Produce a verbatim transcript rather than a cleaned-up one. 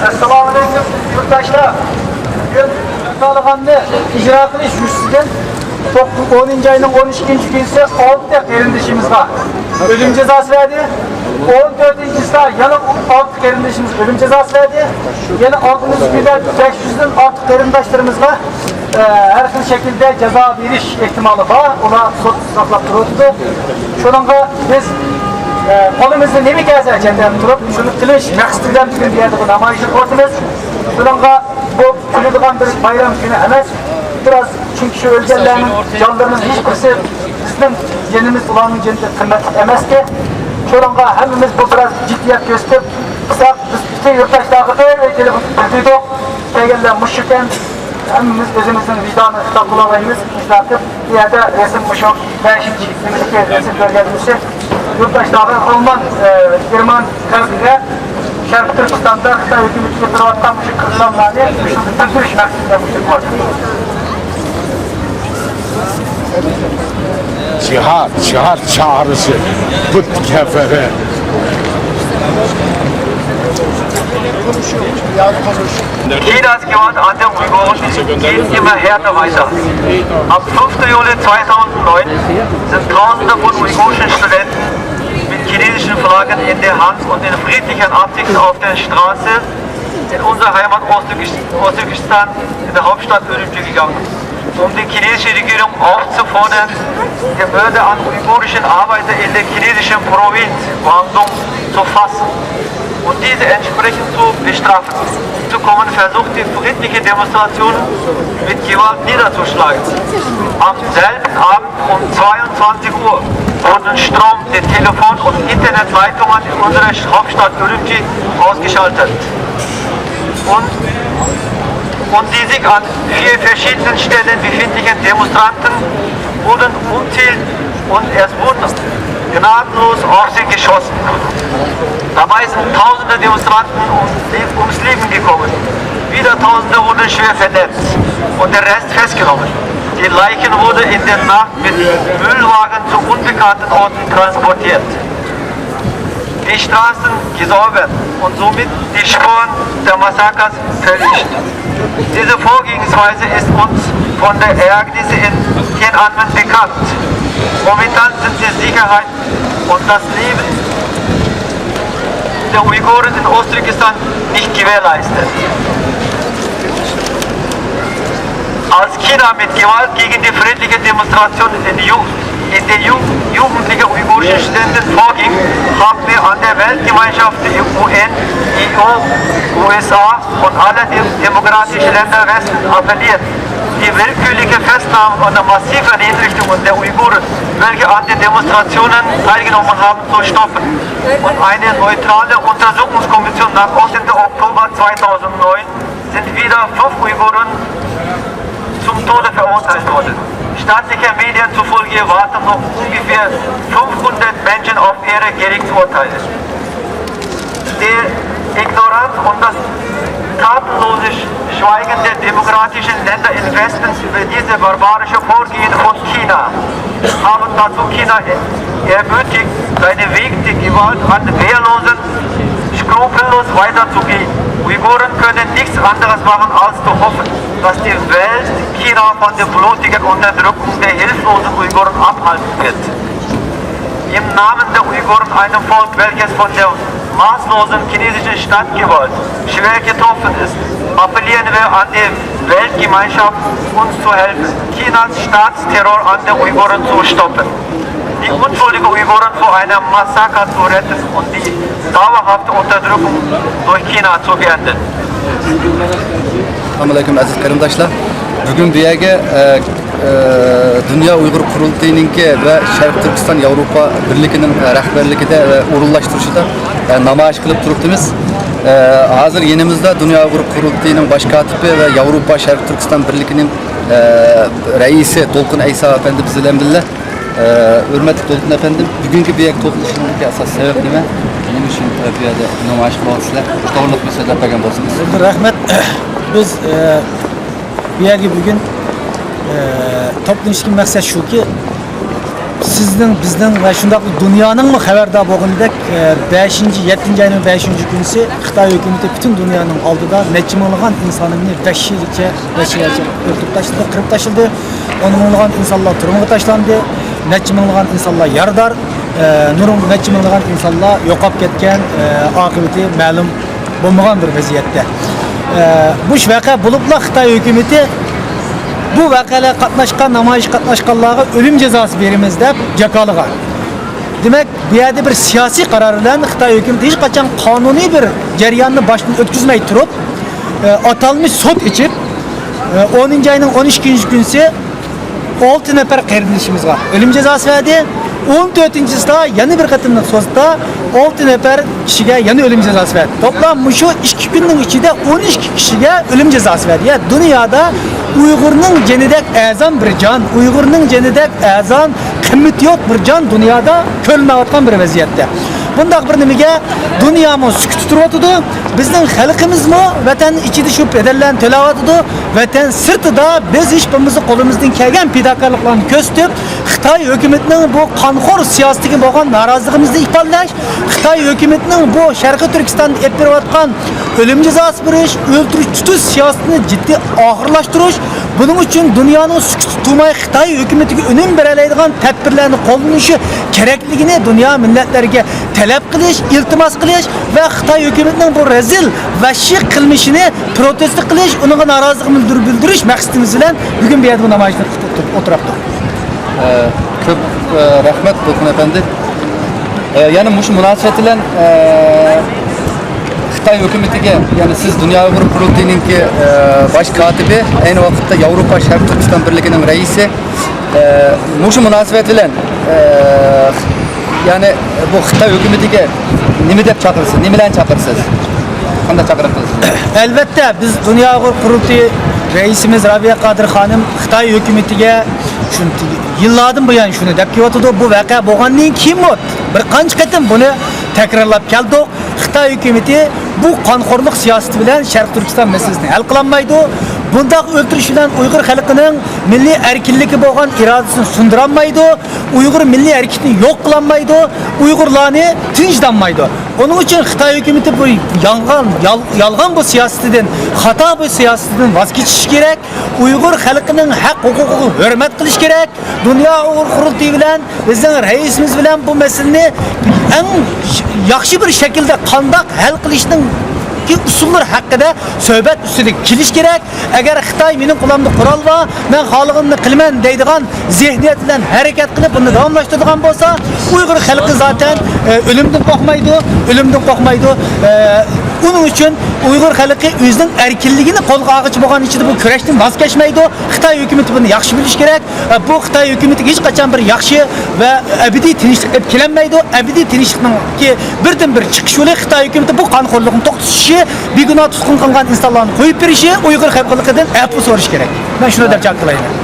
ئەسسالامۇئەلەيكۇم، يۇرتداشلار. بۈگۈن ئىمزالىغاننى ئىجرا قىلىش يۈزىسىدىن توققۇز، ئونىنچى ئاينىڭ ئون ئىككىنچى كۈنى ئالتە قېرىندىشىمىزغا ئۆلۈم جازاسى بەردى. ئون تۆتىنچىسىدە يەنە ئالتە قېرىندىشىمىزغا ئۆلۈم جازاسى بەردى. يەنە ئالتىنچى كۈندە بەش يۈزدىن ئارتۇق قېرىنداشلىرىمىزغا ئە، ھەر خىل شەكىلدە جازا بېرىش ئېھتىمالى بار، ئۇلار سوت ساقلاپ تۇرۇۋاتىدۇ. شۇنىڭغا بىز، ئە، قولىمىزدا نېمە كەلسە چەتنەپ تۇرۇپ، شۇنى قىلىش مەقسىتى بىلەن بۈگۈن بۇ يەردە بۇ نامايىشنى قىلىۋاتىمىز. شۇنىڭغا بۇ كۈلىدىغان بىر بايرام كۈنى ئەمەس، بىراز، چۈنكى شۇ ئۆلگەنلەرنىڭ جانلىرىنىڭ ھېچ بىرسى بىزنىڭ جېنىمىز ئۇلارنىڭ جېنىدىن قىممەتلىك ئەمەسكەن. شۇنىڭغا ھەممىمىز بۇ بىراز جىددىيەت كۆرسىتىپ، قىلساق، بىز پۈتۈن يۇرتداشلارغا بىر تېلېفون بىلدۈردۇق. كەلگەنلەر مۇشۇكەن، ھەممىمىز ئۆزىمىزنىڭ ۋىجدانىنى خىتاب قىلالايمىز. مۇشۇنداق قىلىپ، بۇ يەردە رەسىم مۇشۇ بەشىنچى نېمىدىكى رەسىم كۆرگەنلىكى يۇرتداشلارغا ئالمان، ئە، گېرمان غەربىگە شەرقىي تۈركىستاندا خىتاي ھۆكۈمىتى كەلتۈرۈۋاتقان مۇشۇ قىرغىنلارنى مۇشۇ بىلدۈرۈش مەقسىتىدە مۇشۇ بار. جىھاد، جىھاد چاغرىسى، بۇت كەپىرى. Jeder Gewalt an der Uiguren ist immer härter weiter. Am fünften Juli zweitausendneun sind Tausende von uigurischen Studenten mit chinesischen Flaggen in der Hand und in friedlichen Absichten auf der Straße in unserer Heimat Ostturkisch-, Ostturkestan in der Hauptstadt Ürümqi gegangen, um die chinesische Regierung aufzufordern, die Morde an uigurischen Arbeitern in der chinesischen Provinz Guangdong zu fassen und diese entsprechend zu bestrafen. Hinzu kommen Versuche, friedliche Demonstrationen mit Gewalt niederzuschlagen. Am selben Abend um zweiundzwanzig Uhr wurden Strom, die Telefon- und Internetleitungen in unserer Hauptstadt Ürümqi ausgeschaltet. Und, und die sich an vier verschiedenen Stellen befindlichen Demonstranten wurden umzingelt und es wurden gnadenlos auf sie geschossen. Dabei sind tausende Demonstranten ums Le-, ums Leben gekommen. Wieder Tausende wurden schwer verletzt und der Rest festgenommen. Die Leichen wurden in der Nacht mit Müllwagen zu unbekannten Orten transportiert. Die Straßen gesäubert und somit die Spuren der Massakers verwischt. Diese Vorgehensweise ist uns von den Ereignissen in Tiananmen bekannt. Momentan sind die Sicherheit und das Leben der Uiguren in Ostturkestan nicht gewährleistet. Als China mit Gewalt gegen die friedliche Demonstration in, Ju in der Ju jugendlichen uigurischen Studenten vorging, haben wir an der Weltgemeinschaft, die U N, E U, U S A und alle dem demokratischen Länder Westen appelliert, die willkürliche Festnahmen und massive Hinrichtungen der Uiguren, welche an den Demonstrationen teilgenommen haben, zu stoppen und eine neutrale Untersuchungskommission nach achtzehnten Oktober zweitausendneun sind wieder fünf Uiguren zum Tode verurteilt worden. Staatliche Medien zufolge warten noch ungefähr fünfhundert Menschen auf ihre Gerichtsurteile. Die Ignoranz und das Tatenlose Schweigen der demokratischen Länder in Westen über diese barbarische Vorgehen von China. Haben dazu China ermutigt, seinen Weg der Gewalt an Wehrlosen skrupellos weiterzugehen. Uiguren können nichts anderes machen, als zu hoffen, dass die Welt China von der blutigen Unterdrückung der hilflosen Uiguren abhalten wird. Im Namen der Uiguren, einem Volk, welches von der maßlosen chinesischen Staatsgewalt schwer getroffen ist, appellieren wir an die Weltgemeinschaft, uns zu helfen, Chinas Staatsterror an den Uiguren zu stoppen, die unschuldigen Uiguren vor einem Massaker zu retten und die dauerhafte Unterdrückung durch China zu beenden. Assalamu alaykum, aziz qarindoshlar. Bugun bu yerga, e, e, Dunyo Uyg'ur qurultayininki va Sharq Turkiston Yevropa birligining, e, rahbarligida va o'rinlashtirishida, e, namoyish qilib turibdimiz. E, hozir yonimizda Dunyo Uyg'ur qurultayining bosh kotibi va Yevropa Sharq Turkiston birligining, e, raisi To'lqin Ayso apandi biz bilan birga. Ee, hurmatli To'lqin afandim, bugungi bu yerga to'planishingizga asosiy sabab nima? Nima uchun, e, bu yerda namoyish qilyapsizlar? Shu to'g'riliq bir so'zlab bergan bo'lsangiz. Endi rahmat. Biz, e, bu yerga bugun, e, to'planishga maqsad shuki, sizning, bizning va shundoq dunyoning xabardor bo'lganidek, e, beshinchi, yettinchi oyning beshinchi kunisi Xitoy hukumati butun dunyoning oldida necha minglagan insonini vahshiycha, vahshiycha o'ldirib tashladi, qirib tashladi. On minglagan insonlar turmaga tashlandi. Necha minglagan insonlar yarador, e, nurun-, necha minglagan insonlar yo'qolib ketgan, e, oqibati ma'lum bo'lmagan bir vaziyatda. E, bu ish voqea bo'libla Xitoy hukumati bu voqealarga qatnashgan, namoyish qatnashganlarga o'lim jazosi beramiz deb jakolagan. Demak, bu yerda bir siyosiy qaror bilan Xitoy hukumati hech qachon qonuniy bir jarayonni boshdan o'tkazmay turib, e, atalmish sud ichib, e, o'ninchi oyning o'n ikkinchi kunisi olti nafar qarindishimizga o'lim jazosi berdi. O'n to'rtinchisida yana bir qatimliq sudda olti nafar kishiga yana o'lim jazosi berdi. To'plam mushu ikki kunning ichida o'n ikki kishiga o'lim jazosi berdi. Ya, dunyoda Uyg'urning janidek arzon bir jon, Uyg'urning janidek arzon, qimmati yo'q bir jon dunyoda ko'rinmayotgan bir vaziyatda. Bundoq bir nimaga dunyomi sukut turayotidi, bizning xalqimizmi vatan ichida shu bedellarni to'layotidi, vatan sirtida biz hech bo'lmasa qo'limizdan kelgan fidokorliklarni ko'rsatib, Xitoy hukumatining bu qonxo'r siyosatiga bo'lgan noroziligimizni ifodalash, Xitoy hukumatining bu Sharqiy Turkistonda olib berayotgan o'lim jazosi berish, o'ltirish, tutish siyosatini jiddiy oxirlashtirish, buning uchun dunyoning sukut turmay Xitoy hukumatiga unum beralaydigan tadbirlarni qo'llanishi kerakligini dunyo millatlariga talab qilish, iltimos qilish va Xitoy hukumatining bu razil, vahshiy qilmishini protest qilish, unga norozilik bildir-, bildirish maqsadimiz bilan bugun bu yerda bu namoyishni o'tiribdi. Ee, Ko'p, e, rahmat, To'lqin apandi. E, yana mushu munosabat bilan, e, Xitoy hukumatiga, ya'ni siz Dunyo Uyg'ur qurultayininki, e, bosh kotibi, ayni vaqtda Yevropa Sharq Turkiston birligining raisi, e, mushu munosabat bilan, e, ya'ni bu Xitoy hukumatiga nima deb chaqirasiz, nima bilan chaqirasiz? Qanday chaqiruv qilasiz? Albatta, biz Dunyo Uyg'ur qurultayi raisimiz Rabiya Qodir xonim Xitoy hukumatiga shu yillardan buyon shuni deb kelyotidi. Bu voqea bo'lgandan keyin bir qancha qatim buni takrorlab keldik. Xitoy hukumati bu qonxo'rlik siyosati bilan Sharq Turkiston masalasini hal qilolmaydi. Bundoq o'ltirish bilan Uyg'ur xalqining milliy erkinligi bo'lgan irodasini sundirolmaydi. Uyg'ur milliy harakatini yo'q qilolmaydi. Uyg'urlarni tinchlanmaydi. Uning uchun Xitoy hukumati bu yolg'on, yol-, yolg'on bu siyosatidan, xato bu siyosatidan voz kechishi kerak. Uyg'ur xalqining haq huquqiga hurmat qilish kerak. Dunyo Uyg'ur qurultayi bilan bizning raisimiz bilan bu masalani eng yaxshi bir shaklda qandoq hal qilishning usullari haqida suhbat ustida kelish kerak. Agar Xitoy "mening qo'limda qurol bor, men xohlaganimni qilaman" deydigan zehniyat bilan harakat qilib, buni davomlashtiradigan bo'lsa, Uyg'ur xalqi zotan, e, o'limdan qo'rqmaydi, o'limdan qo'rqmaydi. E, uning uchun Uyg'ur xalqi o'zining erkinligini qo'lga olg'ichi bo'lgan ichida bu kurashdan voz kechmaydi. Xitoy hukumati buni yaxshi bilishi kerak. E, bu Xitoy hukumatiga hech qachon bir yaxshi va abadiy tinchlik olib kelolmaydi. Abadiy tinchlikning birdan bir chiqish yo'li Xitoy hukumati bu qonxo'rlikni to'xtatishi, begunoh tutqun qilingan insonlarni qo'yib berishi, Uyg'ur xalqidan afv so'rashi kerak. Men shuni deb jar qilaman.